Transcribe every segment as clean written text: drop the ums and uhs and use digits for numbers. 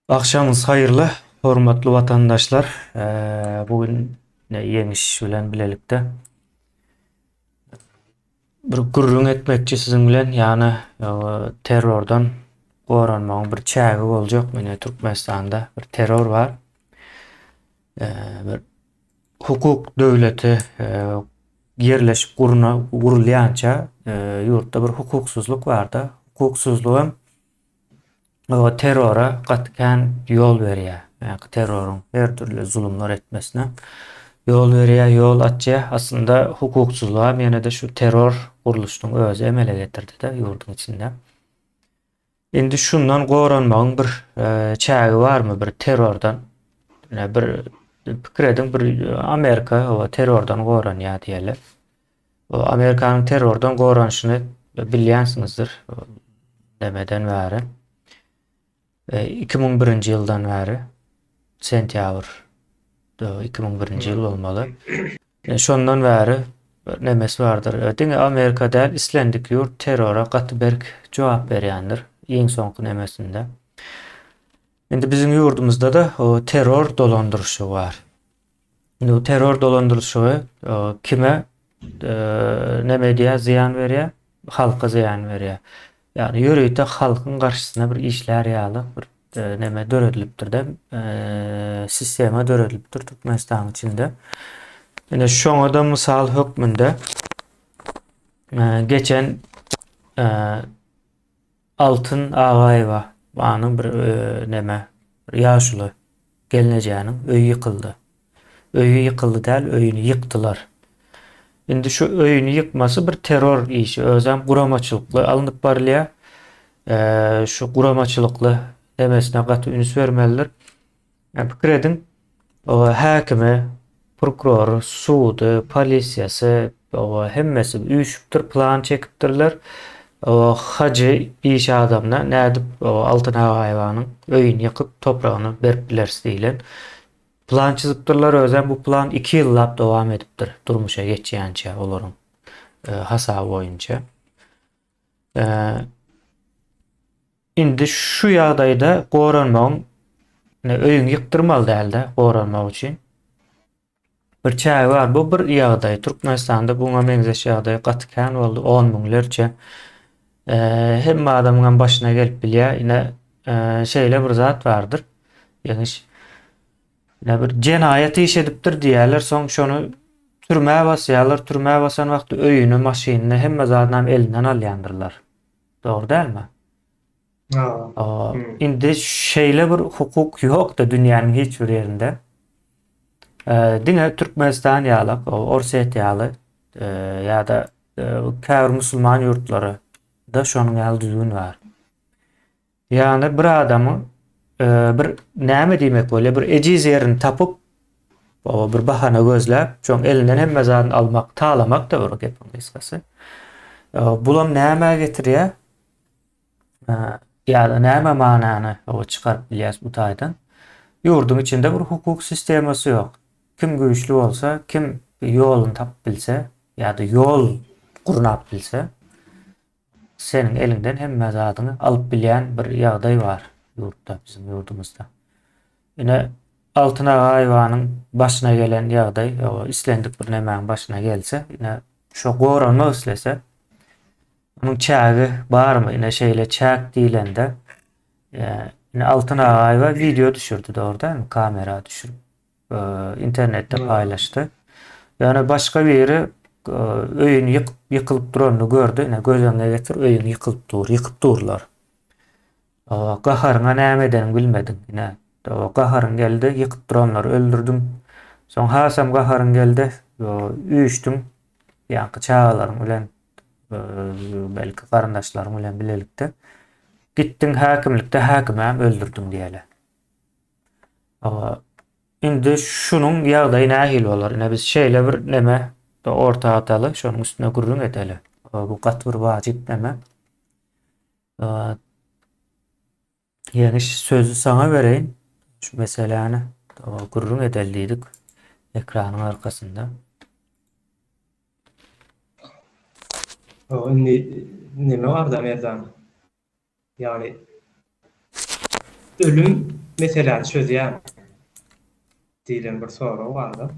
Agşamyňyz haýyrly, hormatly watandaşlar. Bu gün Ýeňiş bilen bilelikde bir gürrüň etmekçi siziň bilen, ýagny terrordan goranmagyň bir çägi boljak. Mine Türkmenistanda bir terror bar. Bir hukuk döwleti ýerleşip gurulýança ýurtda bir hukuksyzlyk barda. Hukuksyzlygam O terrora gaty kän ýol berýär. Ýa-ni terroryň her dürli zulumlar etmesine ýol berýär, ýol açýar. Aslynda hukukçyzlygam ýene-de şu terror gurluşynyň özi emele getirdi-de ýurduň içinde. Indi şundan goranmagyň bir çägi barmy bir terrordan? Ine bir pikir ediň bir Amerika o terrordan goranýar diýeli. O Amerikanyň terrordan goranyşyny bilýänsiňizdir. Demeden bäri. 2001-nji ýyldan bäri sentýabr 2001-nji ýyl bolmaly. Şondan bäri nemesi bardyr. Diňe Amerika däl, islendik ýurt terrora gaty berk jogap berýändir. Iň soňky nemesinde. Indi biziň ýurdumyzda-da terror dolandyryşy bar. Indi bu terror dolandyryşygy kime neme edýär, zyýan berýär? Halka zyýan berýär. Ýagny ýörite halkyň garşysyna bir işlär ýaly bir neme döredilipdir-de, sistema döredilipdir Türkmenistanyň içinde. Ine şoňa-da mysal hökmünde geçen Altyn Agaýewa banyň bir neme, bir ýaşuly gelnejäniň öýi ýykyldy. Öýi ýykyldy däl, öýüni ýykdylar. Indi şu öýüni ýykmasy bir terror işi, özem guramaçylykly alnyp barylýar. Şu guramaçylykly nemesine gaty üns bermelidir. Ýa pikir ediň, oba häkimi, prokurory, sudy, polisiýasy, oba hemmesi üýşüpdir, plan çekipdirler. Oba hajy iş adamyna nädip oba Altyn Agaýewanyň öýüni ýykyp, topragyny berip bileris diýlen plan çyzypdyrlar. Özem bu plan 2 ýyllap dowam edipdir, durmuşa geçýänçä olaryň hasaby boýunça. Indi şu ýagdaýda goranmagyň ine öýüňi ýykdyrmaly dälde goranmak üçin. Bir çägi bar. Bu bir ýagdaý. Türkmenistanda buňa meňzeş ýagdaý gaty kän boldy. On müňlerçe. Hemme adamyň hem başyna gelip bilýär. Ine şeýle bir zat bardyr. Ýeňiş. Ine bir jenaýat iş edipdir diýýärler. Soň şony türmä basýarlar. Türmä basan wagty öýüni, maşynyny, hemme zadyny hem elinden alýandyrlar. Dogry dälmi? Ha. Indi şeýle bir hukuk ýok-da dünýäniň hiç bir ýerinde. Diňe Türkmenistan ýaly, Orsýet ýaly ýa-da käbir musulman ýurtlary da şonuň ýaly düzgün bar. Ýagny bir adamy bir näme diýmek bolýar, bir ejiz ýerini tapyp, bir bahana gözläp, şoň elinden hemme zadyny almak, talamak da bir gepiň gysgasy. Bulam nämä getirýär? Ýa-da näme manany çykaryp bilýäris bu taýdan? Ýurduň içinde bir hukuk sistemasy ýok. Kim güýçli bolsa, kim ýoluny tapyp bilse, ýa-da ýol gurnap bilse, Seniň eliňden hemme zadyňy alyp bilýän bir ýagdaý bar ýurtda, biziň ýurdumyzda. Ine, Altyn Agaýewanyň başyna gelen ýagdaý, islendik bir nemäň başyna gelse, ine, şo goranmak islese, onuň çägi barmy? Ine, şeýle çäk diýlende, ine, Altyn Agaýewa wideo düşürdi, dogry dälmi? Kamera düşürip. internetde paýlaşdy. Ýöne başga biri öýüni ýykyp, ýykylyp duranyny gördi. Ine göz öňüne getir, öýüň ýykylyp dur, ýykyp durlar. Gaharyňa näme edeniňi bilmediň. Ine, gaharyň geldi, ýykyp duranlary öldürdiň. Soň hasam gaharyň geldi, üýşdüň. Ýaňky çagalaryň bilen, belki garyndaşlaryň bilen bilelikde gitdiň häkimlikde häkimi hem öldürdiň diýeli. Indi şunuň ýagdaýy nähili bolar? Ine biz şeýle bir neme orta ataly, şonuň üstünde gürrüň edeli. Bu gaty bir wajyp neme. Ýeňiş sözi saňa bereýin. Şu meseläni gürrüň edeli diýdik ekranyň arkasynda. Indi neme barda Merdan? Ýagny ölüm. meseläni çözýärmi diýlen bir sorag barda.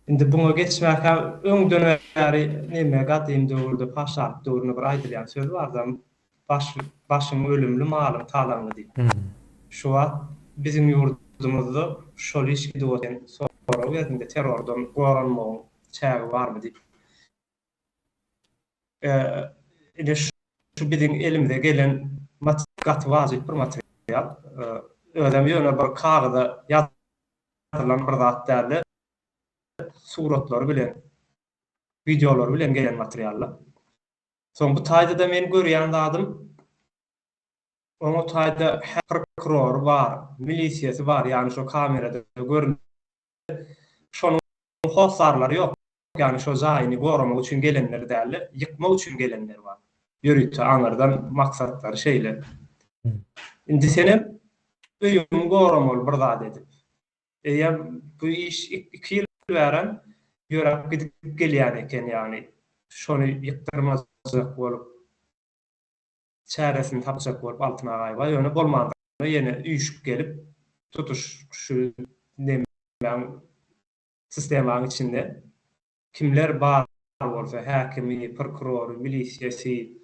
Indi buňa geçmäkä öňden bäri neme gadym döwürde paşalyk döwründe bir aýdylýan söz barda baş başyň ölümli malyň talaňly diýip. Şu wagt biziň ýurdumyzda şol iş gidip otyr. Sorag berdiňde terrordan goranmagyň çägi barmy diýip. Ine şu biziň elimize gelen gaty wajyp bir material. Özem ýöne bir kagyza ýazylan bir zat dälde, suratlary bilen, wideolary bilen gelen materiallar. Soň bu taýda-da men görýän zadym, oňa taýda prokurory bar, milisiýasy bar, ýagny şo kamerada görünip, şonuň hossarlary ýok, ýagny şo jaýyny goramak üçin gelenler däl-de, ýykmak üçin gelenler bar. Ýörite aňyrdan maksatlary şeýle. Indi senem öýüňi goramaly bir zat edip. Eýýäm bu iş iki ýyl bärem ýöräp gidip gelýän eken, ýagny şony ýykdyrmajak bolup, çäresini tapjak bolup Altyn Agaýewa, ýöne bolmandyr. Ýene üýşüp gelip, tutuş şu nemäň, sistemaň içinde kimler bar bolsa, häkimi, prokurory, milisiýasy,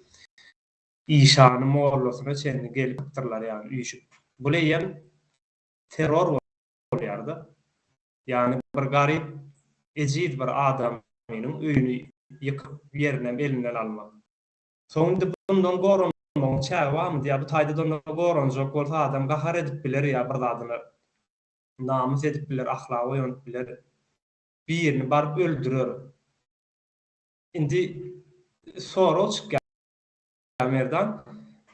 işany, mollasyna çenli gelipdirler, ýagny üýşüp. Bul eýýäm terror bolýar-da. Ýagny bir garyp, ejiz bir adamynyň öýüni ýykyp, ýerinem elinden almak. Soň indi bundan goranmagyň çägi barmydy ýa bu taýda-da ondan goranjak bolsa adam gahar edip biler ýa bir zadyna namys edip biler, ahlagy oýanyp biler. Birini baryp öldürer. Indi sorag çykýar Merdan,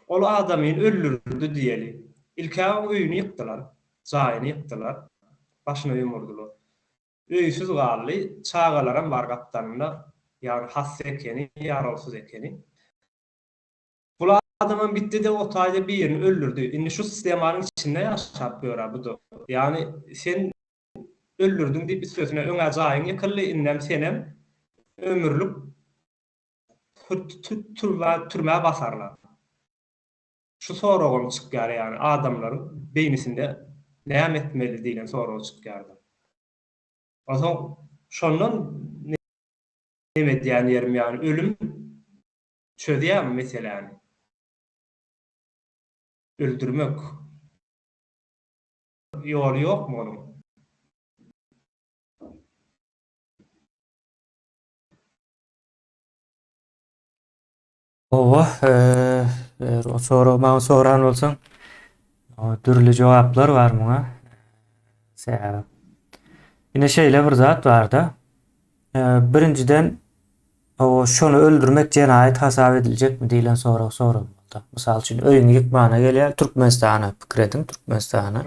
ol adamyny öldürdi diýeli. Ilk-ä oň öýüni ýykdylar, jaýyny ýykdylar, başyna ýumurdylar. Öýsüz galdy, çagalaram bar gapdalynda, ýagny hassa ekeni, ýarawsyz ekeni. Bul adamam gitdi-de o taýda birini öldürdi. Indi şu sistemanyň içinde ýaşap ýör-ä bu-da. Ýagny sen öldürdiň diýip üstesine öň-ä jaýyň ýykyldy, indem senem ömürlik türmä basarlar. Şu soragam çykýar ýagny adamlaryň beýnisinde näme etmeli diýlen sorag çykýarda. Onsoň şondan neme edýän ýerim ýagny ölüm çözýärmi meseläni? Öldürmek ýoly ýokmy onuň? Hawa, eger o soragy maňa soran bolsaň, dürli jogaplar bar muňa. Sebäbi ine şeýle bir zat barda. Birinjiden, o şony öldürmek jenaýat hasap ediljekmi diýlen sorag soralmalyda. Mysal üçin, öýüňi ýykmana gelýär, Türkmenistana pikir ediň, Türkmenistana.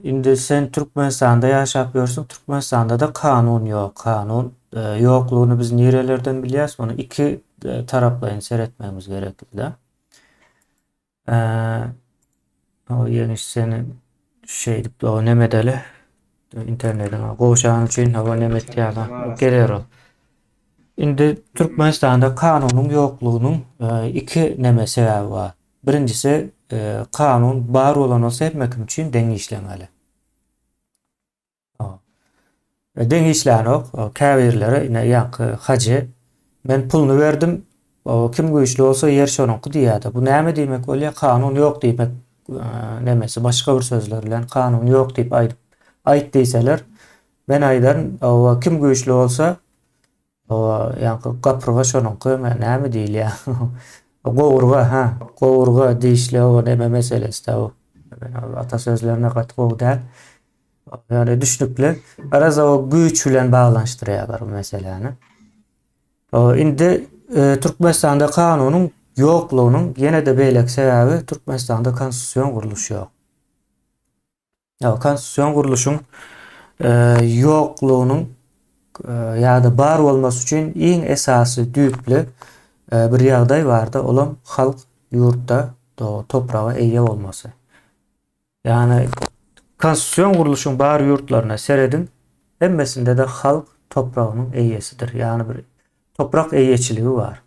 Indi sen Türkmenistanda ýaşap ýörsüň, Türkmenistanda-da kanun ýok. Kanun ýoklugyny biz nirelerden bilýäs? Muny iki taraplaýyn seretmegimiz gerekli-de. O ýeňiş seni şeýdip o neme edeli? Internetiň gowşany üçin hawa neme etýär? Geler ol. Indi Türkmenistanda kanunyň ýoklugynyň iki neme sebäbi bar. Birinjisi, kanun bar bolan bolsa hemme kim üçin deň işlemeli. Deň işlänok. Käbirleri ine ýaňky hajy men puluny berdim, kim güýçli bolsa ýer şonuňky diýýärdi. Bu näme diýmek bolýar? Kanun ýok diýmek nemesi başga bir sözler bilen kanun ýok diýip aýdyp aýt diýseler, men aýdaryn, kim güýçli bolsa Hawa, ýaňky gapyrga şonuňky, näme diýilýär? Gowurga, hä, gowurga dişli o neme meselesi-dä o. Ata sözlerine gaty gowy däl. Ýöne düşnükli. Garaz o güýç bilen baglanyşdyrýarlar bu meseläni. O indi e, Türkmenistanda kanunyň ýoklugynyň ýene-de beýleki sebäbi Türkmenistanda konstitusion gurluş ýok. Konstitusion gurluşyň ýoklugynyň ýa-da bar bolmasy üçin iň esasy düýpli bir ýagdaý bardy, olam halk ýurtda topraga eýe bolmasy. Ýagny konstitusion gurluşyň bar ýurtlaryna serediň, hemmesinde-de halk topragynyň eýesidir. Ýagny bir toprak eýeçiligi bar.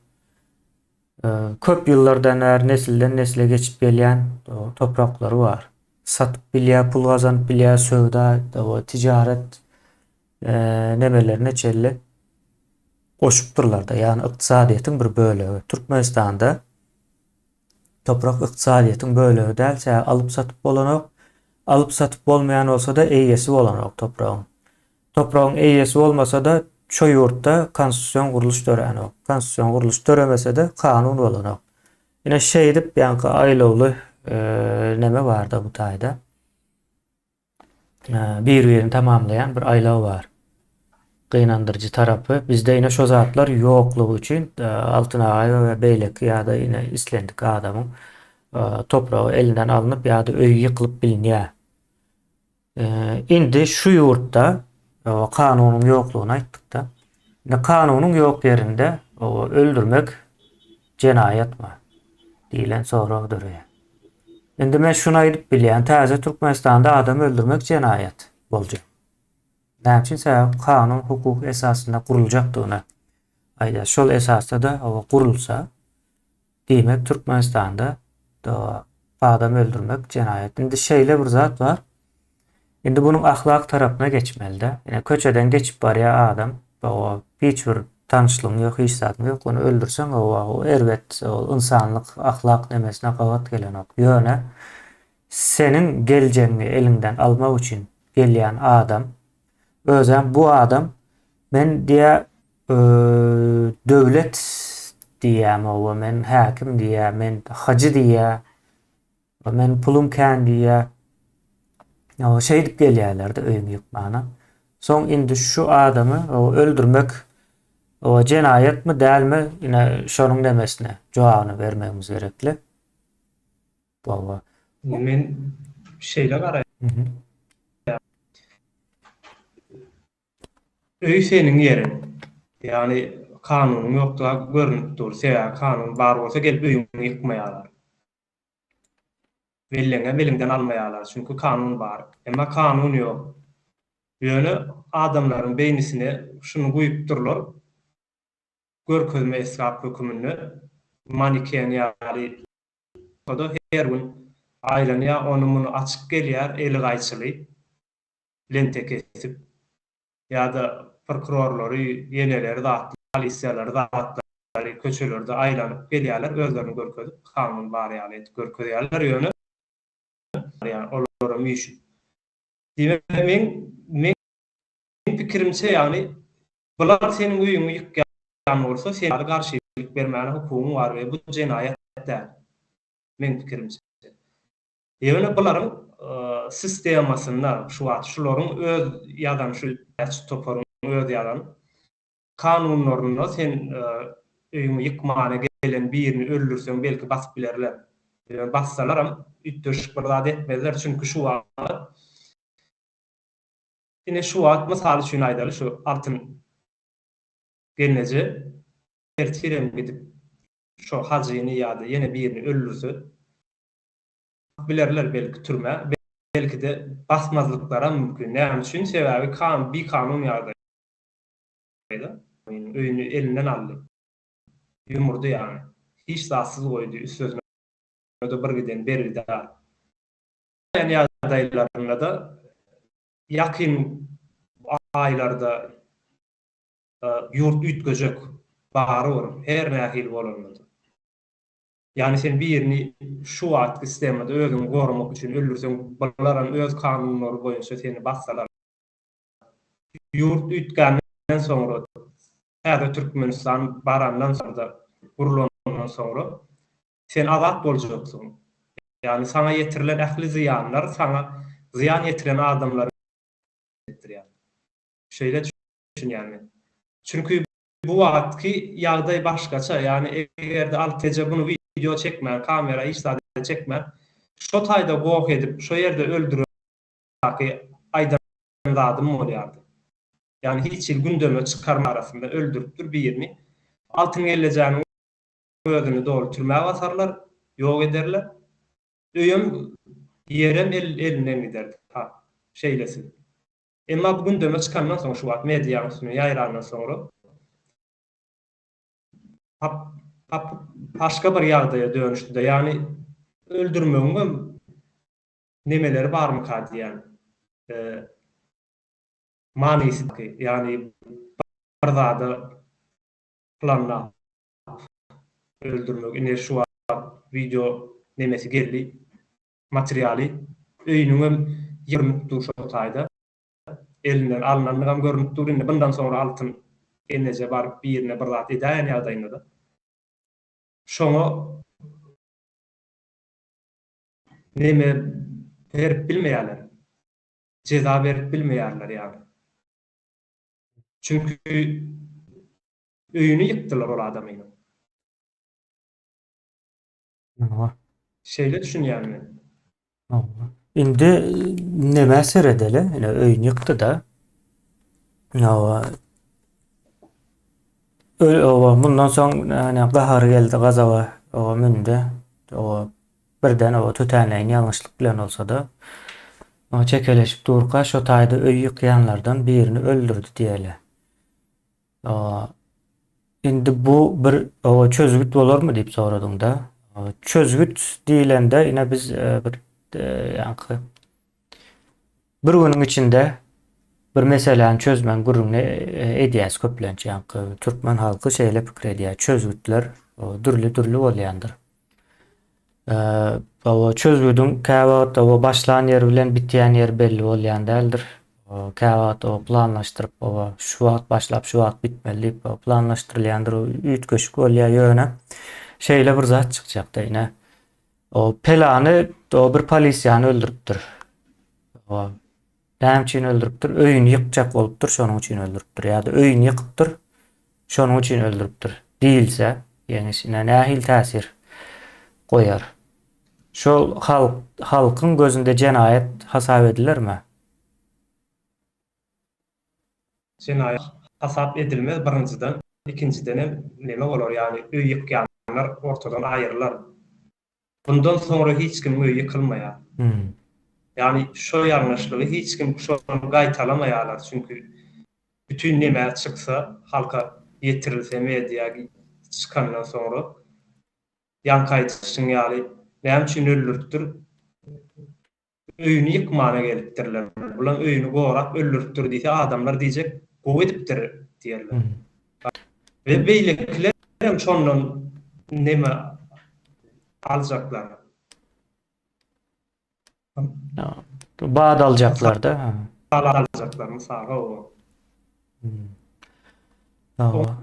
Köp ýyllardan bäri nesilden nesle geçip gelýän topraklary bar. Satyp bilýär, pul gazanyp bilýär, söwda, tijaret nemelerine çenli goşupdyrlar-da. Ýagny ykdysadyýetiň bir bölegi. Türkmenistanda toprak ykdysadyýetiň bölegi däl, sebäbi alyp-satyp bolanok. Alyp-satyp bolmaýan bolsa-da eýesi bolanok topragyň. Topragyň eýesi bolmasa-da şo ýurtda konstitusion gurluş döränok. Konstitusion gurluş döremese-de kanun bolanok. Ine şeýdip ýaňky aýlawly neme barda bu taýda. Bir-birini tamamlaýan bir aýlaw bar. Gynandyryjy tarapy bizde ine şo zatlar ýoklugy üçin Altyn Agaýewa we beýleki ýa-da ine islendik adamyň topragy elinden alnyp ýa-da öýi ýykylyp bilinýär. Indi şu ýurtda kanunyň ýoklugyny aýtdykda. Indi kanunyň ýok ýerinde öldürmek jenaýatmy diýlen sorag döreýär. Indi men şuny aýdyp bilýän, täze Türkmenistanda adam öldürmek jenaýat boljak. Näme üçin? Sebäbi kanun hukuk esasynda guruljakdygyny aýdýar. Şol esasda-da gurulsa, Diýmek Türkmenistanda adam öldürmek jenaýat. Indi şeýle bir zat bar. Indi bunuň ahlak tarapyna geçmelide. Ine köçeden geçip barýar adam. O hiç bir tanyşlygyň ýok, hiç zadyň ýok. Ony öldürseň o erbet, o ynsanlyk, ahlak nemesine gabat gelenok. Ýöne seniň geljegiňi eliňden almak üçin gelýän adam, özem bu adam men diýä Döwlet diýýäm oba men häkim diýýä men hajy diýýä men pulum kän diýýä şeýdip gelýärlerde öýüňi ýykmana. Soň indi şu adamy öldürmek jenaýatmy dälmi ine şonuň nemesine jogabyny bermegimiz gerekli. Baba. Men şeýle garaýan. Öý seniň ýeriň. Ýagny kanunyň ýokdugy görnüp dur. Sebäbi kanun bar bolsa gelip öýüňi ýykmaýarlar. Belleňem eliňden almaýarlar. Çünki kanun bar. Emma kanun ýok. Ýöne adamlaryň beýnisine şuny guýup durlar. Görkezme esbap höküminde maniken ýaly bolsa-da her gün aýlanýar, ony-muny açyp gelýär eli gaýçyly. Lente kesip ýa-da prokurorlary, ýeneleri zatly, polisiýalary zatlary köçelerde aýlanyp gelýärler, özlerini görkezip, kanun bar ýaly edip görkezýärler, ýöne ýa olaram üýşüp. Diýmek, meň meň pikirimçe, ýagny bular seniň öýüňi ýykýan bolsa, sen garşylyk bermäne hukugyň bar we bu jenaýat däl, meň pikirimçe. Ýöne bularyň sistemasynda şu wagt şularyň öz ýazan şu jenaýatçy toparyň öz ýazan kanunlarynda sen öýüňi ýykmana gelen birini öldürseň belki basyp bilerler. Ýöne bassalaram üýtgeşik bir zat etmezler çünki şu wagt ine şu wagt mysal üçin aýdaly şu Altyn gelneje ertirem gidip şo hajyny ýa-da ýene birini öldürse bilerler belki türmä, belki-de basmazlyklaram mümkin. Näme üçin? Sebäbi kan bikanun ýagdaýda öýüni elinden aldy. Ýumurdy ýagny. Hiç zatsyz goýdy, üstesine-de bir giden bergidar. Ýagdaýlarynda-da ýakyn aýlarda ýurt üýtgejek, barybir, her nähili bolanda-da. Ýagny sen birini şu wagtky sistemada özüňi goramak üçin öldürseň bularam öz kanunlary boýunça seni bassalar. Ýurt üýtgänden soňra täze Türkmenistan barandan soňra gurlandan soňra sen azat boljaksyň. Ýagny saňa ýetirilen ähli zyýanlar saňa zyýan ýetiren adamlara ýetdirýär. Şeýle düşünýän men. Çünki Bu wagtky ýagdaý başgaça, ýagny egerde Alteje buny wideo çekmän, kamera hiç zat çekmän, şo taýda goh edip, şo ýerde öldüren aýdan zadym bolýardy. Ýagny hiç hili gündeme çykarma arasynda öldüripdir birini. Altyn gellejäniň özüni doly türmä basarlar, ýok ederler. Öýem, ýerem elinden giderdi. Ha, şeýlesi. Emma bu gündeme çykandan soň şu wagt mediaň üstüne ýaýrandan soňra tap. Başga bir ýagdaýa dönüşdi-de, ýagny öldürmegiňem nemeleri barmyka diýýän. Manysy, ýagny bir zada planlap öldürmek. Ine şu wagt wideo nemesi geldi, materialy. Öýüniňem görnüp dur şo taýda. Elinden alnandygam görnüp dur. Indi bundan soňra Altyn gelneje baryp birine bir zat edäýen ýagdaýynda-da şoňa neme berip bilmeýärler. Jeza berip bilmeýärler ýagny. Çünki öýüni ýykdylar ol adamynyň. Hawa. Şeýle düşünýän men. Hawa. Indi nämä seredeli? Ine öýüni ýykdy-da. Hawa. Owa, mundan soň ine gahary geldi, gazaba owa mündi. Owa birden owa tötänleýin ýalňyşlyk bilen bolsa-da owa çekeleşip durka şo taýda öý ýykýanlardan birini öldürdi diýeli. Indi bu bir çözgüt bolarmy diýip soradyňda. Çözgüt diýlende ine biz e, bir e, ýaňky bir günüň içinde bir meseläni çözmegiň gürrüňini e, edýäs köplenç ýaňky türkmen halky şeýle pikir edýär. Çözgütler dürli-dürli bolýandyr. Hawa, çözgüdiň käwagt hawa başlan ýeri bilen bitýän ýeri belli bolýan däldir. Käwagt hawa planlaşdyryp hawa şu wagt başlap şu wagt bitmeli diýip hawa planlaşdyrylýandyr, üýtgeşik bolýar ýöne şeýle bir zat çykjakda ine. O pelany o bir polisiýany öldüripdir. Hawa. Näme üçin öldüripdir? Öýüni ýykjak bolupdyr, şonuň üçin öldüripdir. Ýa-da öýüni ýykypdyr, şonuň üçin öldüripdir diýilse, Ýeňiş ine nähili täsir goýar? Şol halk halkyň gözünde jenaýat hasap edilermi? Jenaýat hasap edilmez birinjiden, ikinjidenem neme bolar ýagny öý ýykýanlar ortadan aýrylar. Bundan soňra hiç kimiň öýi ýykylmaýar. Ýagny şo ýalňyşlygy hiç kim şony gaýtalamaýarlar çünki bütin neme çyksa halka ýetirilse media çykandan soňra ýaňky aýdyşyň ýaly näme üçin öldüripdir öýüni ýykmana gelipdirler bulam öýüni gorap öldüripdir diýse adamlar diýjek gowy edipdir diýerler. We beýlekilerem şondan neme aljaklar. Bad aljaklar-da. Mysal aljaklar, mysal, hawa. Hawa.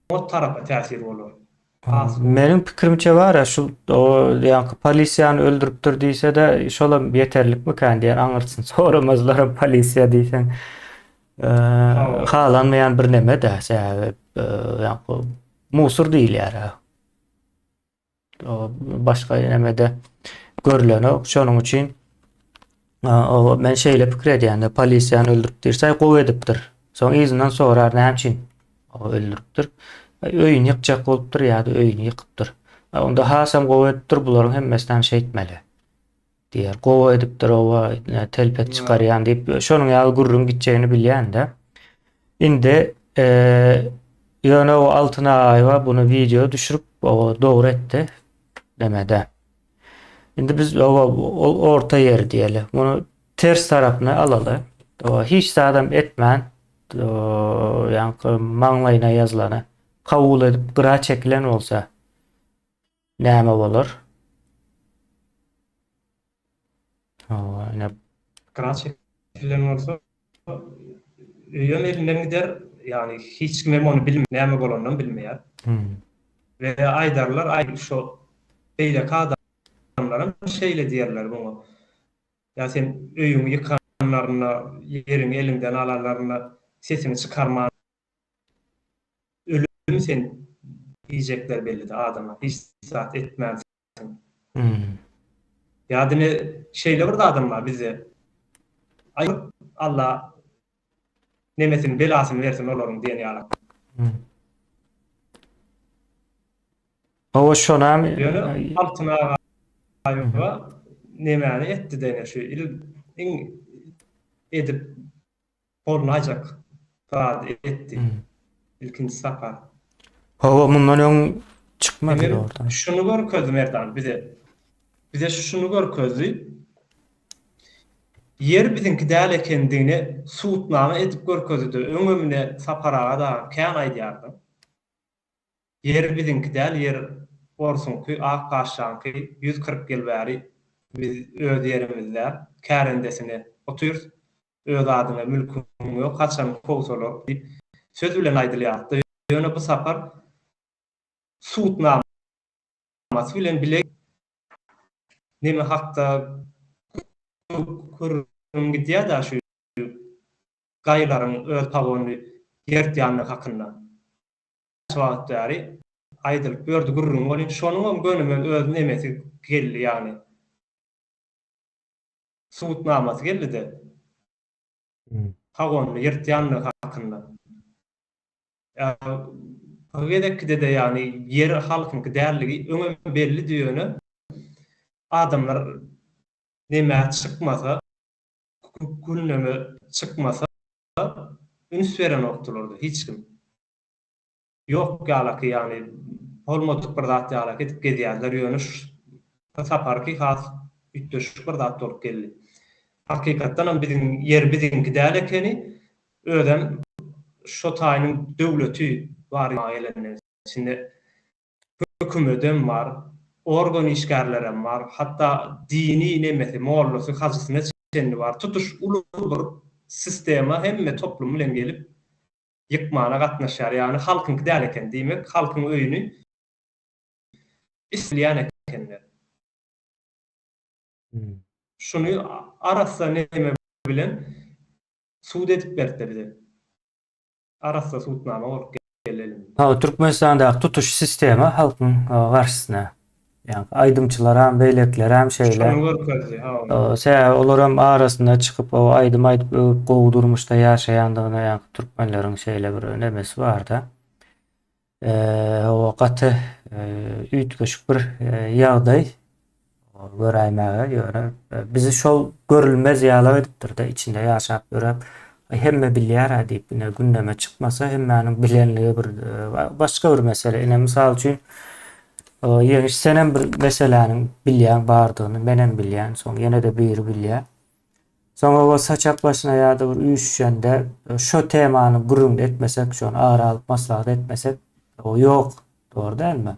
Oňat tarapa täsir bolar. Meniň pikirimçe bar-a, şu o ýaňky polisiýany öldüripdir diýse-de, şolam ýeterlikmikän diýen aňyrsyny soramazlaram polisiýa diýseň. Halanmaýan bir neme-de, sebäbi ýaňky musur diýilýär. Başga nemede görlenok. Şonuň üçin o men şeýle pikir edýän, polisiýany öldürip diýse, gowy edipdir. Soň yzyndan sorar näme üçin o öldüripdir. Öýüni ýykjak bolupdyr ýa-da öýüni ýykypdyr. Onda hasam gowy edipdir, bularyň hemmesini hem şeýtmeli. Diýer. Gowy edipdir oba telpek çykarýan diýip, şonuň ýaly gürrüň gitjegini bilýän-de. Indi ýöne o Altyn Agaýewa buny wideo düşürip, o dogry etdi demede. Indi biz oba ol orta ýeri diýeli. Muny ters tarapyny alaly. O hiç zadam etmän, ýaňky maňlaýyna ýazylany kabul edip gyra çekilen bolsa, Näme bolar? Hawa, ine. Gyra çekilen bolsa, öýem elinden gider, ýagny hiç kim hem ony bilmeýär, näme bolanynam bilmeýär. We aýdarlar, aý şo beýleki adamlaram şeýle diýerler muňa. Ýa sen öýüňi ýykanlarynda, ýeriňi eliňden alanlarynda sesiňi çykarman Ölüm sen diýjekler bellidi adama hiç zat etmänsiň. Ýa dine şeýle bir zadam bar bizde aý Alla nemesini belasyny bersin olaryň diýen ýalak. Hawa şonam Ýöne Altyn aga nemäni etdi-de ine şu il iň edip Bolmaýjak zady etdi. Ilkinji sapar. Hawa, mundan öň çykmady Emem dogrudan. şuny görkezdi Merdan bize. Bize şuny görkezdi. Ýer biziňki däl ekendigini subutnama edip görkezdi. Öňem ine Sapar aga dagy kän aýdýardy. Ýer biziňki däl, ýer orsuňky, ak paşşaňky, 140 ýyl bäri biz öz ýerimizde kärendesine otyrys, öz adyňa mülküň ýok, haçan kowsalar diýip söz bilen aýdylýardy. Ýöne bu sapar subutnamasy bilen bile neme hakda gürrüň gidýär-dä şu gaýylaryň öz pagonyny ýertýänligi hakynda. Näçe wagt bäri aýdylyp ýördi gürrüň welin şonuňam gönümel öz nemesi geldi ýagny subutnamasy geldide pagonyny ýyrtýanlygy hakynda. Bu gezekkide-de ýagny ýer halkyňky dälligi öňem bellidi ýöne adamlar nemä çykmasa gündeme çykmasa üns berenokdylarda hiç kim. Ýok ýalaky ýagny bolmadyk bir zat ýalaky edip gezýärler ýöne şu saparky has üýtgeşik bir zat bolup geldi. Hakykatdanam biziň ýer biziňki däl ekeni özem şo taýynyň döwleti bar gelenden içinde hökümedem bar organ işgärlerem bar hatda dini nemesi mollasy hajysyna çenli bar tutuş uly bir sistema hemme toplum bilen gelip ýykmana gatnaşýar, ýagny halkyňky däl eken, diýmek, halkyň öýüni isleýän ekenler. Şuny arassa neme bilen sud edip berdi bize. Arassa sudnama bolup geldi elimize. Hawa, Türkmenistandaky tutuş sistema halkyň garşysyna. Ýa aýdymçylaram, beýlekilerem şeýle. Şony görkezdi, hawa. Sebäbi olaram arasynda çykyp, o aýdym aýdyp öwüp gowy durmuşda ýaşaýandygyna ýaňky türkmenleriň şeýle bir nemesi barda. Hawa gaty üýtgeşik bir ýagdaý göräýmäge ýöne bizi şol görülmez ýalak edipdir-de içinde ýaşap ýöräp hemme bilýär-ä diýip ine gündeme çykmasa hemmäniň bilenligi bir başga bir mesele. Ine mysal üçin Ýeňiş senem bir meseläniň bilýäň bardygyny menem bilýän soň ýene-de biri bilýär. Soň o saçak başyna ýa-da bir üýşüşende şo temany gürrüň etmesek, şony ara alyp maslahat etmesek, o ýok, dogry dälmi?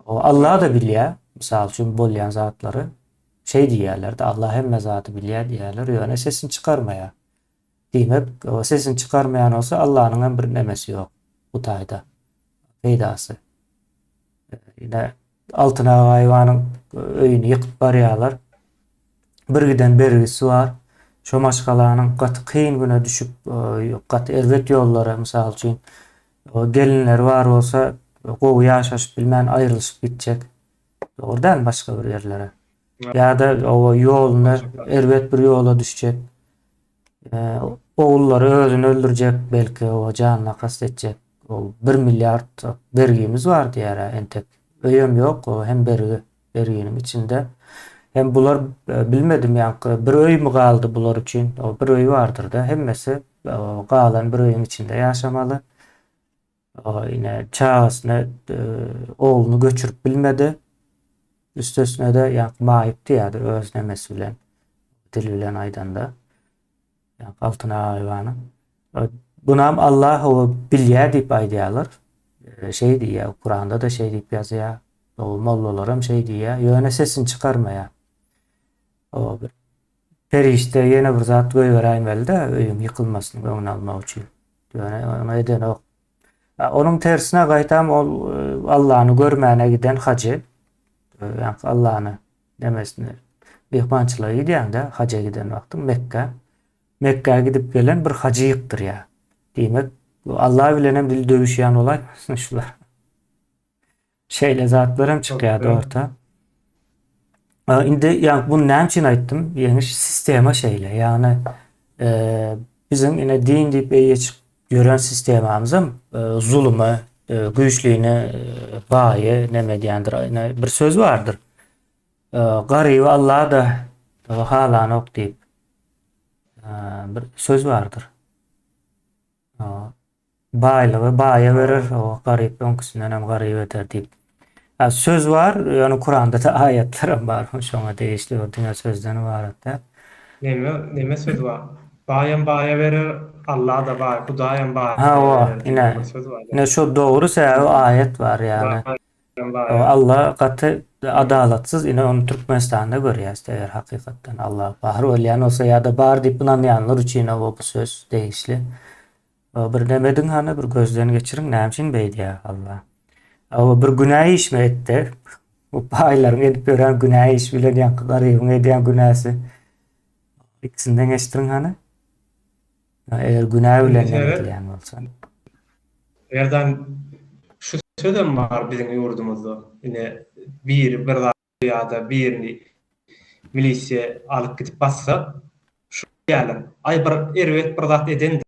O Allah-da bilýär, mysal üçin bolýan zatlary. Şeý diýýärler-de, Allah hemme zady bilýär diýýärler, ýöne sesini çykarmaýar. Diýmek, o sesini çykarmaýan bolsa Allanyň hem bir nemesi ýok bu taýda. Peýdasy. Ine Altyn Agaýewanyň öýüni ýykyp barýarlar. Bir giden bergisi bar. Şo maşgalanyň gaty kyn güne düşüp, gaty erbet ýollara, mysal üçin, gelinleri bar bolsa, gowy ýaşaşyp bilmän aýrylyşyp gitjek. Dogry dälmi başga bir ýerlere? Ýa-da oba ýoluna erbet bir ýola düşjek. Ogullary özüni öldürjek, belki oba janyna kast etjek. O 1 milliard bergimiz bar diýär entek. Öýem ýok, o hem bergi, berginiň içinde. Hem bular bilmedim ýaňky bir öými galdy bular üçin. O bir öý bardyr-da, hemmesi galan bir öýüň içinde ýaşamaly. Ine çagasyny ogluny göçürip bilmedi. Üstesine-de ýaňky maýyp diýýärdi öz nemesi bilen, dil bilen aýdanda. Ýaňky Altyn Agaýewanyň. Bunam Allah hawa bilýär diýip aýdýarlar. Şeý diýýär, Kuranda-da şeý diýip ýazýar. O mollalaram şeý diýýär. Ýöne sesini çykarmaýar. O bir perişde ýene bir zat goýberäýmeli-de öýüň ýykylmasynyň öňüni almak üçin. Ýöne ony edenok. Onuň tersine gaýtam ol Allany görmäne giden hajy, ýaňky Allany nemesini myhmançylyga gidýäňde, haja giden wagtyň Mekgä. Mekgä gidip gelen bir hajy ýykdyrýar. Diýmek, Alla bilenem dil döwüşýän bolaýmasyn şular. Şeýle zatlar hem çykýardy orta. Indi ýa bunu näme üçin aýtdym? Ýeňiş sistema şeýle. Ýagny e, biziň ine din diýip eýe çykyp ýören sistemamyzam e, zulumy, e, güýçlini, e, baýy neme diýendir. Ine bir söz bardyr. E, garyby Allah da halanok diýip. E, bir söz bardyr. Baýlygy baýa berer, o garyp öňküsinden hem garyp eder diýip. Ha, söz bar, ýöne Kuranda-da aýatlar hem bar, şoňa degişli, o diňe sözden ybarat däl. Neme, neme söz bar? Baýam baýa berer, Alla-da baý, Hudaýam baýa Hawa, berer diýen ine, bir söz bar. ine şo dogry sebäbi aýat bar ýagny. Baýam baýa. Alla gaty adalatsyz, ine ony Türkmenistanda görýäs eger hakykatdan Alla bar bolýan bolsa ýa-da bar diýip ynanýanlar üçin bu söz degişli. Bir nemediň hany bir gözden geçiriň näme üçin beýdýär Alla. Awa bir günä işmi etdi? Bu baýlaryň edip ýören günä işi bilen ýaňky garybyň edýän günäsi ikisini deňeşdiriň hany. Eger günä bilen edilýän bolsa. Erdan şu sözem bar biziň ýurdumyzda. Ine biri bir zat ýa-da birini milisiýa alyp gidip bassa, şu diýýärler, Aý bir erbet bir zat edendir.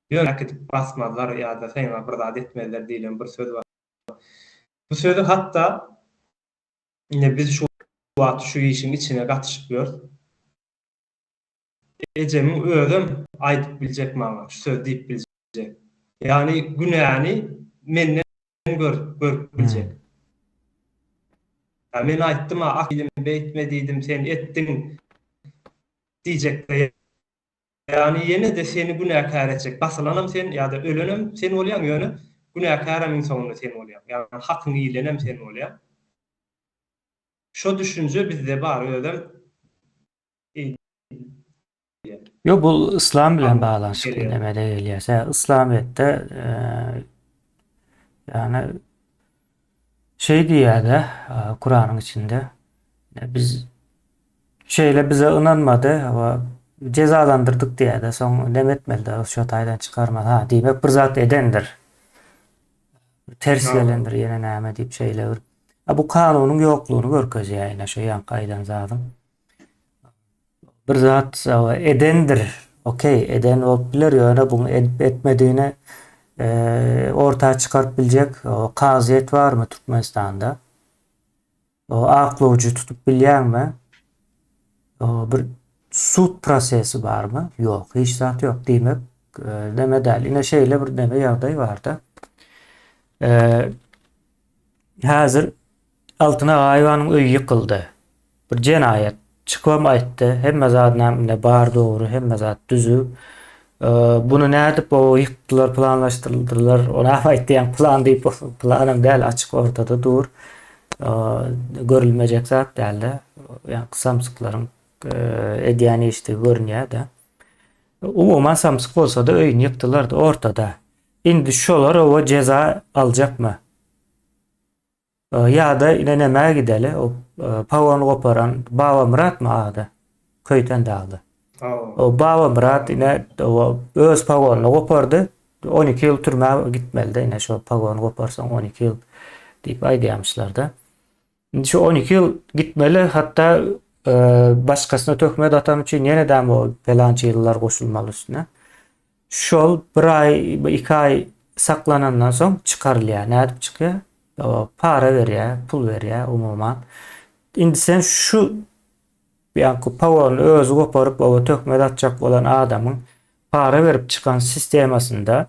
Ýöne äkidip basmazlar ýa-da saňa bir zat etmezler diýlen bir söz bar. Bu sözi hatda ine biz şu wagt şu işiň içine gatyşyp ýörüs. Ejemiň özem aýdyp biljek maňa, şu sözi diýip biljek. Ýagny günäni menden görüp görüp biljek. Ýa men aýtdym-a, ak diýdim, beýtme diýdim, sen etdiň diýjek-de. Ýagny ýene-de seni günäkär etjek. Basylanam sen ýa-da ölenem sen bolýaň, ýöne günäkärem iň soňunda sen bolýaň. Ýagny hakyň iýlenem sen bolýaň. Şo düşünje bizde bar, özem Ýok, bu yslam bilen baglanyşykly nemede gelýär. Sebäbi yslamyýetde ýagny şeý diýýär-de Kuranyň içinde biz şeýle bize ynanmady we jezalandyrdyk diýýär-de, soň neme etmeli-de, şo taýdan çykarmaly. Ha, diýmek bir zat edendir. Ters gelendir ýene näme diýip şeýle bir. Bu kanunyň ýoklugyny görkezýär ýene şu ýaňky aýdan zadyň. Bir zat edendir. Okey, eden bolup biler, ýöne buň edip etmedigini orta çykaryp biljek kazyýet barmy Türkmenistanda? O aklawjy tutup bilýäňmi? Bir sud prosesi barmy? Ýok, hiç zat ýok. Diýmek, neme däl. Ine şeýle bir neme ýagdaý barda. Häzir Altyn Agaýewanyň öýi ýykyldy. Bir jenaýat. Çykybam aýtdy. Hemme zadynam ine bar dogry, hemme zat düzüw. Buny nädip o ýykdylar, planlaşdyrdylar, onam aýtdy, ýa plan diýip, planam däl, açyk ortada dur. Görülmejek zat däldi. Ýa samsyklaryň edýän işdigi görünýär-de. Umuman samsyk bolsa-da öýüni ýykdylar-da ortada. Indi şolar oba jeza aljakmy? Ýa-da ine nämä gideli, o pagon goparan Babamyratmy ady? Köýten dagda. O Babamyrat ine öz pagonyny gopardy. 12 ýyl türmä gitmelidi ine şo pagony goparsaň 12 ýyl diýip aýdýarmyşlar-da. Indi şu 12 ýyl gitmeli, hatda başgasyna töhmet atan üçin ýene-de o pelança ýyllar goşulmaly üstüne. Şol bir aý, iki aý saklanandan soň çykarylýar. Nädip çykýar? Para berýär, pul berýär umuman. Indi sen şu ýaňky pawony özi goparyp, oba töhmet atjak bolan adamyň para berip çykan sistemasynda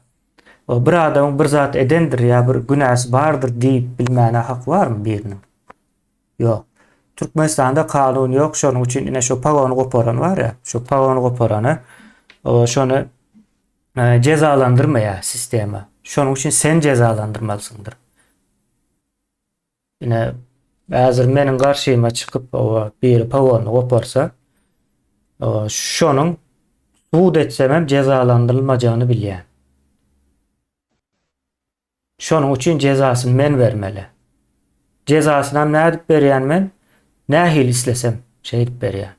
bir adamyň bir zat edendir ýa bir günäsi bardyr diýip bilmäne haky barmy biriniň? Ýok. Türkmenistanda kanun ýok, şonuň üçin ine şu pagony goparan bar ya, şu pagony goparany şony e, jezalandyrmaýar sistema. Şonuň üçin sen jezalandyrmalysyňdyr. Ine häzir meniň garşyma çykyp o biri pagony goparsa, şonuň sud etsemem jezalandyrylmajagyny bilýän. Şonuň üçin jezasyny men bermeli. Jezasynam nädip berýän men? Nähili islesem, şeýdip berýän.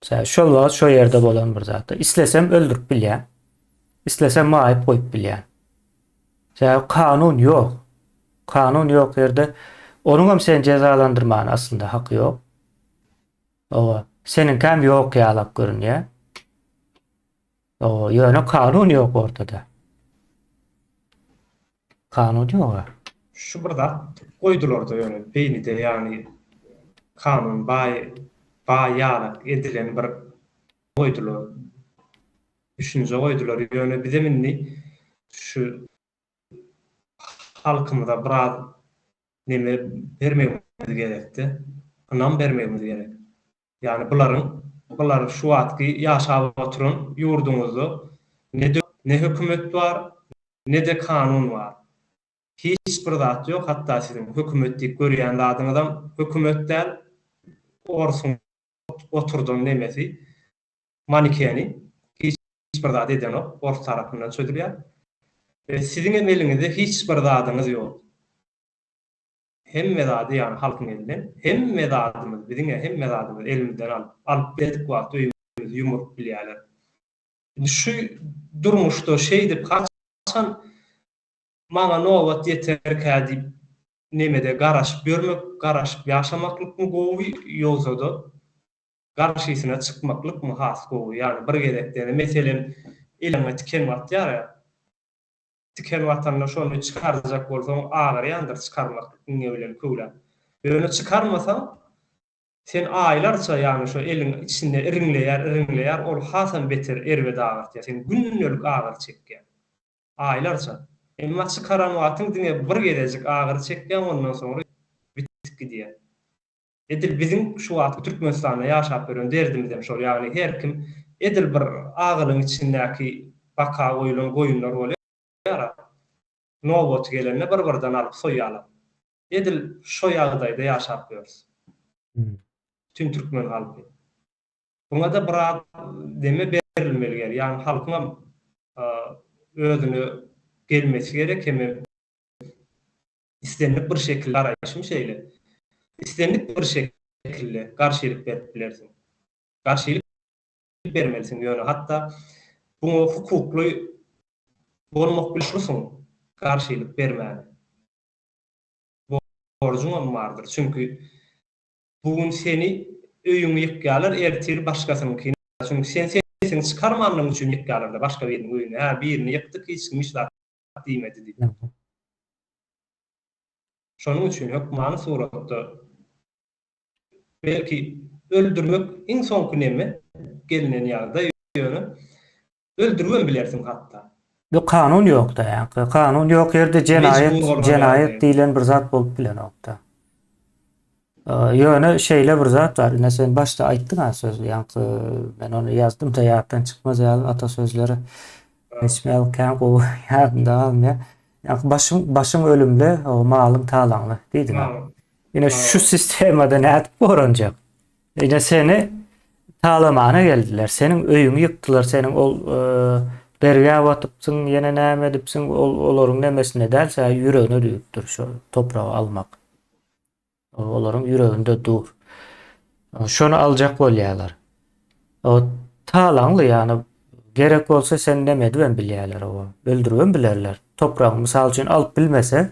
Sebäbi şol wagt şo ýerde bolan bir zatda. Islesem öldürip bilýän. Islesem maýyp goýup bilýän. Sebäbi kanun ýok. Kanun ýok ýerde onuňam seni jezalandyrmana aslynda haky ýok. Owa, seniňkäm ýok ýalak görünýär. O, ýöne kanun ýok ortada. Kanun ýok. Şu bir zat goýdularda ýöne beýnide ýagny kanun baý baý ýalak edilen bir goýdular. düşünje goýdular. Ýöne bizem indi şu halkymyza biraz neme bermegimiz gerekdi. Ynam bermegimiz gerek. Ýagny bularyň bular şu wagtky ýaşap oturan ýurduňyzda ne ne hökümet bar, ne-de kanun bar. Hiç bir zat ýok, hatda siziň hökümet diýip görýän zadyňyzam hökümet däl, orsuň oturdan nemesi, manikeni, hiç bir zat edenok, ors tarapyndan çözülýär. We siziňem eliňizde hiç bir zadyňyz ýok. Hemme zady ýagny halkyň elinden, hemme zadymyz, biziň-ä hemme zadymyz elimizden alyp, alyp bildik wagty öýümizi ýumuryp bilýärler. Indi şu durmuşda şeýdip haçan maňa nobat ýeterkä diýip nemede garaşyp ýörmek, garaşyp ýaşamaklykmy gowy ýogsa-da garşysyna çykmaklykmy has gowy? Ýagny bir gezekde meselem eliňe tiken batýar-a, tiken batanda şony çykarjak bolsaň agyrýandyr çykarmaklyk iňňe bilen köwläp. Ýöne çykarmasaň sen aýlarça ýagny şo eliň içinde iriňleýär, iriňleýär ol hasam beter erbet agyrtýar. Sen gündelik agyry çekýäň. Aýlarça. Emma çykaran wagtyň diňe bir gezejik agyry çekýäň ondan soňra bitip gidýär. Edil biziň şu wagtky Türkmenistanda ýaşap ýören derdimizem şol ýagny her kim edil bir agylyň içindäki baka goýulan goýunlar bolýar-a. Nobaty gelende bir birden alyp soýýarlar. Edil şo ýagdaýda ýaşap ýörüs. Bütin türkmen halky. Buňa-da biraz neme berilmeli gerek, ýagny halkyňam özüne gelmesi gerek hemem islendik bir şekilde garaýşym şeýle. Islendik bir şekilde garşylyk berip bilersiň. Garşylyk bermelisiň ýöne hatda buňa hukukly bolmak borçlusyň garşylyk bermäne. Borjuňam bardyr. Çünki Bu gün seni öýüňi ýykýarlar, ertir başgasynyňkyny. Çünki sen sesiňi çykarmanlygyň üçin ýykýarlar-da başga biriniň öýüni. Hä, birini ýykdyk, hiç kim hiç zat diýmedi diýip. Şonuň üçin hökmany suratda belki öldürmek iň soňky neme gelinen ýagdaý ýöne Öldüribem bilersiň hatda. Ýok kanun ýokda ýaňky kanun ýok ýerde jenaýat jenaýat diýlen bir zat bolup bilenokda. Ýöne şeýle bir zat bar ine sen başda aýtdyň a söz ýaňky men ony ýazdym da ýatdan çykmaz ýaly atasözleri geçmeli kän gowy ýadymda galmaýar. Ýaňky başyň başyň ölümli malyň talaňly diýdiň. Ine şu sistemada nädip goranjak? Ine seni talamana geldiler. Seniň öýüňi ýykdylar, seniň ol bergä batypsyň, ýene näme edipsiň, ol olaryň nemesinde däl, sä ýüregine düwüpdir şo topragy almak. Olaryň ýüreginde dur. Şony aljak bolýarlar. O talaňly, ýagny gerek bolsa sen neme edibem bilýärler o. Öldüribem bilerler. Topragyň mysal üçin alyp bilmese,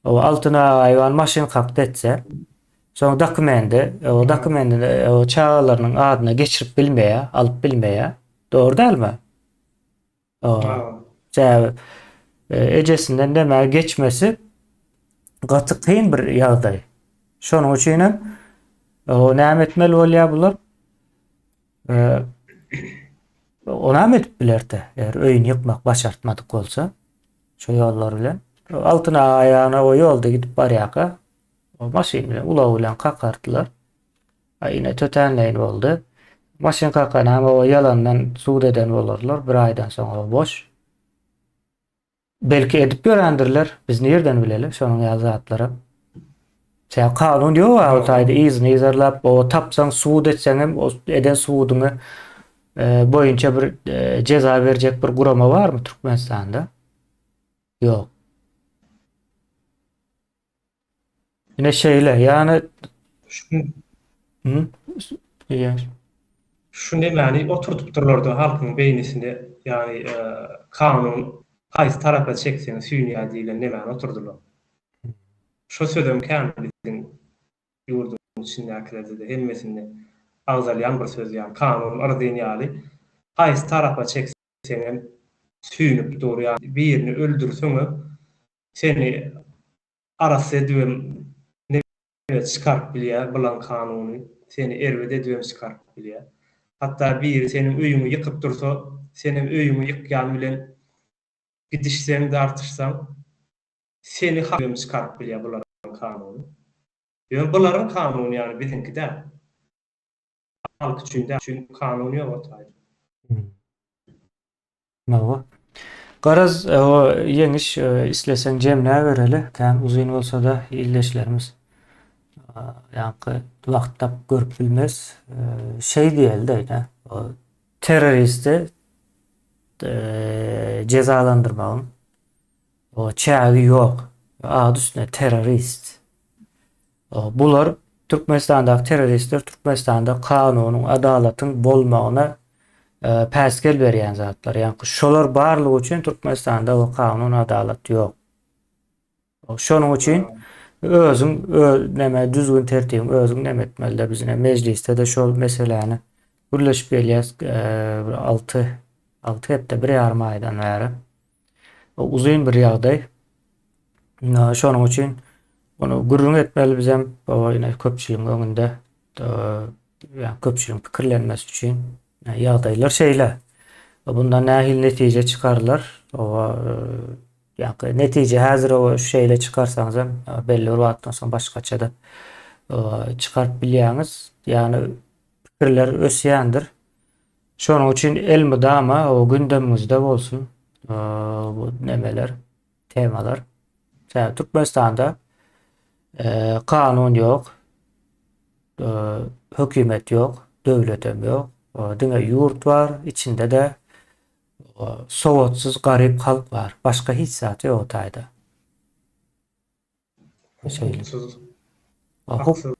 O Altyn aga Iwan maşyn kakdy etse, soň dokumendi, o dokumendini o çagalarynyň adyna geçirip bilmeýär, alyp bilmeýär. Dogry dälmi? O sebäbi e, ejesinden demä geçmesi gaty kyn bir ýagdaý. Şonuň üçin hem o näme etmeli bolýar bular? E, o näme edip bilerdi? Eger öýüni ýykmak başartmadyk bolsa. Şo ýollar bilen. Altyn aga aýagyna o ýolda gidip barýarka, o maşyn bilen, ulag bilen kakardylar. A ine tötänleýin boldy. Maşyn kakanam o ýalandan sud eden bolarlar. Bir aýdan soň o boş. Belki edip ýörendirler. Biz nirden bileli şonuň ýaly zatlary. Sebäbi kanun ýok a o taýda yzyny yzarlap, o tapsaň sud etseňem o eden suduňy e, boýunça bir e, jeza berjek bir gurama barmy Türkmenistanda? Ýok. Ine şeýle, ýagny Şu Hı? Diýýär. Şu nemäni oturdypdyrlar-da halkyň beýnisine, ýagny e, kanun haýsy tarapa çekseň süýnýär diýlen nemäni oturdylar. Şo sözem kän biziň ýurduň içindäkilerde-de hemmesinde agzalýan bir söz ýaly, kanun yrdyn ýaly haýsy tarapa çekseňem süýnüp dur ýa birini öldürseňem seni arassa edibem neme çykaryp bilýär bylan kanuny seni erbet edibem çykaryp bilýär. Hatda biri seniň öýüňi ýykyp dursa. Senem öýüňi ýykýan bilen gidişseň, dartyşsaň, seni hem çykaryp bilýär bularyň kanuny. Ýöne bularyň kanuny ýaly biziňki däl. Halk üçin däl. Üçin kanun ýok o taýda. Hawa. Garaz, o ýeňiş isleseň jemläbereli. Kän uzyn bolsa-da ildeşlerimiz ýaňky wagt tapyp görüp bilmez. Şeý diýeli-de ine, terroristi jezalandyrmagyň o çägi ýok. Ady üstünde terrorist. Bular Türkmenistandaky terroristler Türkmenistanda kanunyň, adalatyň bolmagyna päsgel berýän zatlar. Ýagny şolar barlygy üçin Türkmenistanda o kanun, adalat ýok. Şonuň üçin özüň näme düzgün tertibiň özüň näme etmeli biz ine mejlisde-de şol meseläni gürleşip gelýäs bir 6 6 hepde bir ýarym aýdan bäri. Uzyn bir ýagdaý. Şonuň üçin Muny gürrüň etmeli bizem baba ine köpçüligiň öňünde ýa köpçüligiň pikirlenmesi üçin ýagdaýlar şeýle. Bundan nähili netije çykarylar? Oba ýa netije häzir oba şeýle çykarsaňyz hem belli bir wagtdan soň başgaça-da çykaryp bilýäňiz. Ýagny pikirler ösýändir. Şonuň üçin elmydama o gündemiňizde bolsun bu nemeler. Temalar. Sebäbi Türkmenistanda e, kanun ýok, e, hökümet ýok, döwletem ýok. E, diňe ýurt bar, içinde-de e, sowatsyz garyp halk bar. Başga hiç zat ýok o taýda. Şeýle. Hukuksyz. Hukuk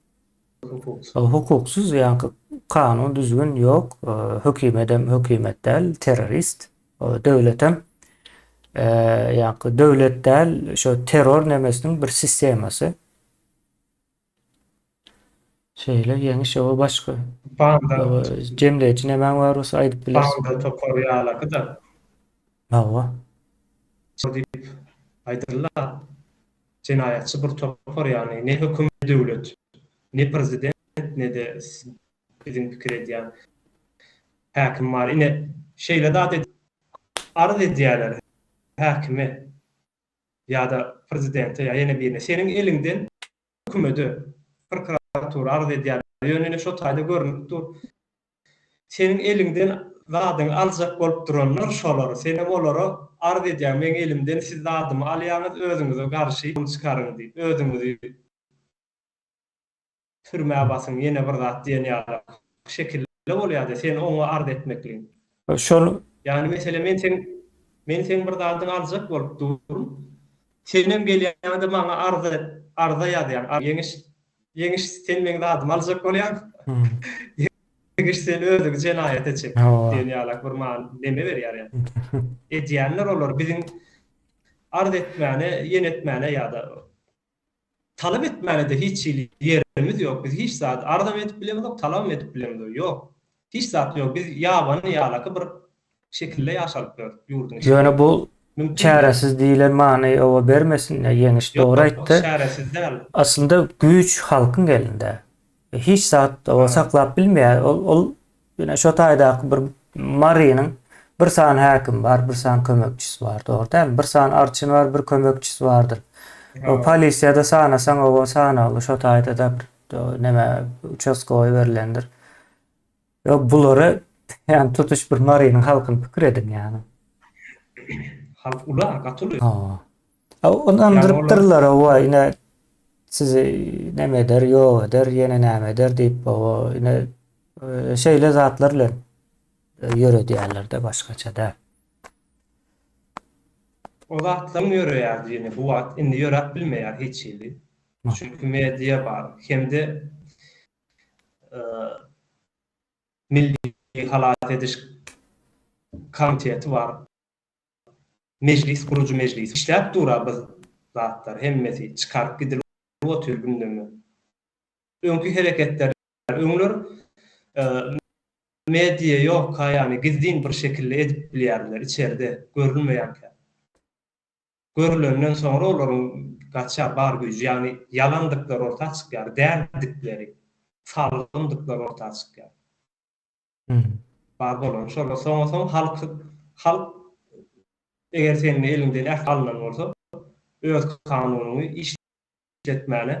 Hukuksyz. Hukuksyz ýaňky kanun düzgün ýok. Hökümetem hökümet däl, terrorist. Döwletem ýaňky döwlet däl, şo terror nemesiniň bir sistemasy. Şeýle ýeňiş o başga. Banda. Jemleýji nemäň bar bolsa aýdyp bilersiň. Banda topar ýalaky-da. Hawa. Diýip aýdylýar. Jenaýatçy bir topar ýagny ne höküm ne döwlet ne prezident nede biziň pikir edýän häkim bar ine şeýle zat edip arz edýäler häkime ýada prezidente ýa ýene birine seniň eliňden hökümede prokuratura arz edýäler ýöne ine şo taýda görünip dur Seniň eliňden zadyňy aljak bolup duranlar şolar, senem olara arz edýäň, meň elimden siz zadymy alýaňyz, özüňize garşy çykaryň diýip, özüňizi türmä basyň, ýene bir zat diýen ýaly şekilde bolýada sen oňa arz etmekligiň. Şol. Ýagny meselem men seň men seň bir zadyňy aljak bolup durun, senem gelýäňde maňa arza arza ýazýaň, Ýeňiş Ýeňiş sen meň zadymy aljak bolýaň. Ýeňiş sen özüňi jenaýata çek diýen ýalak bir many neme berýär ýa. Edýänler olar biziň arz etmäne, ýene etmäne ýa-da talap etmäne-de hiç hili ýerimiz ýok. Biz hiç zat arzam edip bilemizok, talabam edip bilemizok. Ýok. Hiç zat ýok. Biz ýabany ýalaky bir şekilde ýaşalyp ýörüs ýurduň içinde. Ýöne bu çäresiz diýlen many oba bermesin, Ýeňiş dogry aýtdy. Ýok, çäresiz däl. Aslynda güýç halkyň elinde. Hiç zat oba saklap bilmeýär. Ol ol ýöne şo taýdaky bir Marynyň bir sany häkimi bar, bir sany kömekçisi bar, dogry dälmi? Bir sany arçyn bar, bir kömekçisi bardyr. O polisiýada sanasaň oba sanagly şo taýda-da bir neme uçastkowy berlendir. Ýok bulary ýani tutuş bir Marynyň halkyny pikir ediň ýani. Halk uly a gaty uly. Hawa. Ynandyrypdyrlar owa ine sizi neme eder ýok eder ýene näme eder diýip owa ine şeýle zatlar bilen ýöredýärlerde başgaça däl. O zatlar ýöreýärdi ýene bu wagt indi ýöräp bilmeýär hiç hili. Çünki media bar hem-de Milli halas ediş komiteti bar. Mejlis gurujy mejlis işläp dur-a bu zatlar hemmesi çykaryp gidilip otyr gündeme. Öňki hereketler öňler media ýokka ýagny gizlin bir şekilde edip bilýärdiler içerde görünmeýänkä. Görülenden soňra olaryň gaçýar bar güýji, ýagny ýalandyklary orta çykýar, däldikleri, salgymdyklary orta çykýar. Bar bolan şol. Soňa soň halk halk eger seniň eliňden ähli alnan bolsa, öz kanunyňy işletmäne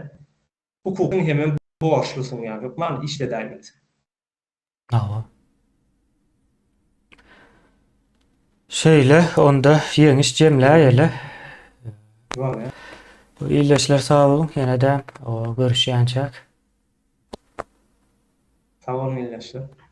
hukukyň hemem borçlusyň ýa hökman işledäýmelisiň. Hawa. Şeýle, onda ýeňiş jemläýeli. Bolýar. Ildeşler sag boluň, ýene-de görüşýänçäk. Sag boluň ildeşler.